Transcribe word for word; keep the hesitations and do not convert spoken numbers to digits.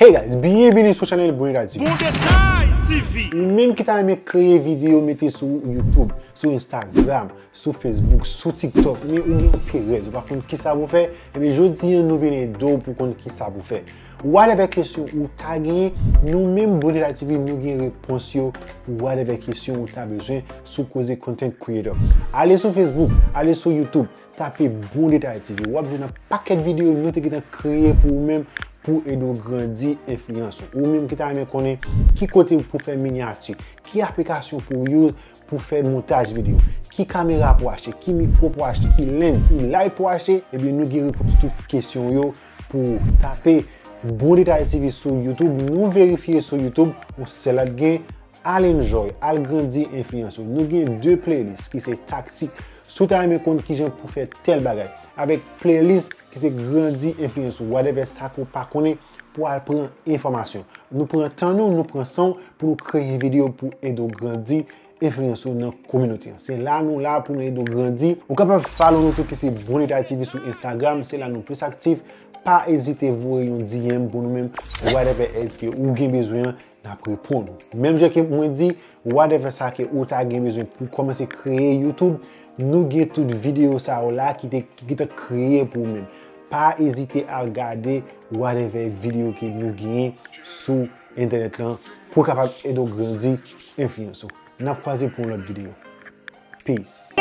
Hey guys, byenveni sou chanèl Bon Detay T V. Bon Detay T V. Ou menm ki ta renmen kreye videyo mete sou YouTube, sou Instagram, sou Facebook, sou TikTok, men ou gen yon perèz, ou pa konn kisa pou fè, ebyen jodi a nou vin ede w pou konn kisa pou fè. Whatever kesyon ou ta genyen, nou menm Bon Detay T V, nou gen repons yo pou whatever kesyon ou ta bezwen sou koze content creator. Ale sou Facebook, ale sou YouTube, tape Bon Detay T V. W ap jwenn yon pakèt videyo nou te gentan kreye pou ou menm pou ede w grandi enfliyans ou. Ou menm ki ta renmen konnen ki kote pou fè minyati, ki aplikasyon pou w use pou fè montaj videyo, ki kamera pou achte, ki mikwo pou achte, ki lens, ki light pou achte, ebyen nou gen repons tout kesyon yo pou ou. Tape Bon Detay T V sou YouTube, nou verifye sou YouTube, yon sèl ap gen, al enjoy, al grandi enfliyans ou. Nou gen de playlist ki se taktik, si w ta renmen konn kijan pou fè tèl bagay, avèk playlist ki se grandi enfliyans ou, whatever sa ke w pa konnen pou al pran enfòmasyon. Nou pran tan nou, nou pran san w pou nou kreye videyo pou ede w grandi enfliyans ou nan kominote an. Se la nou la pou nou ede w grandi. Ou kapab follow nou tou ki se Bon Detay T V sou Instagram, se la nou plis aktif. Pa ezite voye yon D M pou nou menm, whatever èd ke ou gen bezwen an, n ap reponn ou. Menm jan ke mwen di, whatever sa ke ou ta gen bezwen pou kòmanse kreye YouTube, nou gen tout videyo sa yo la ki te, ki te kreye pou ou menm. Pa ezite al gade whatever videyo ke nou genyen sou entènèt lan pou kapab ede w grandi enfliyans ou. N ap kwaze pou yon lòt videyo. Peace.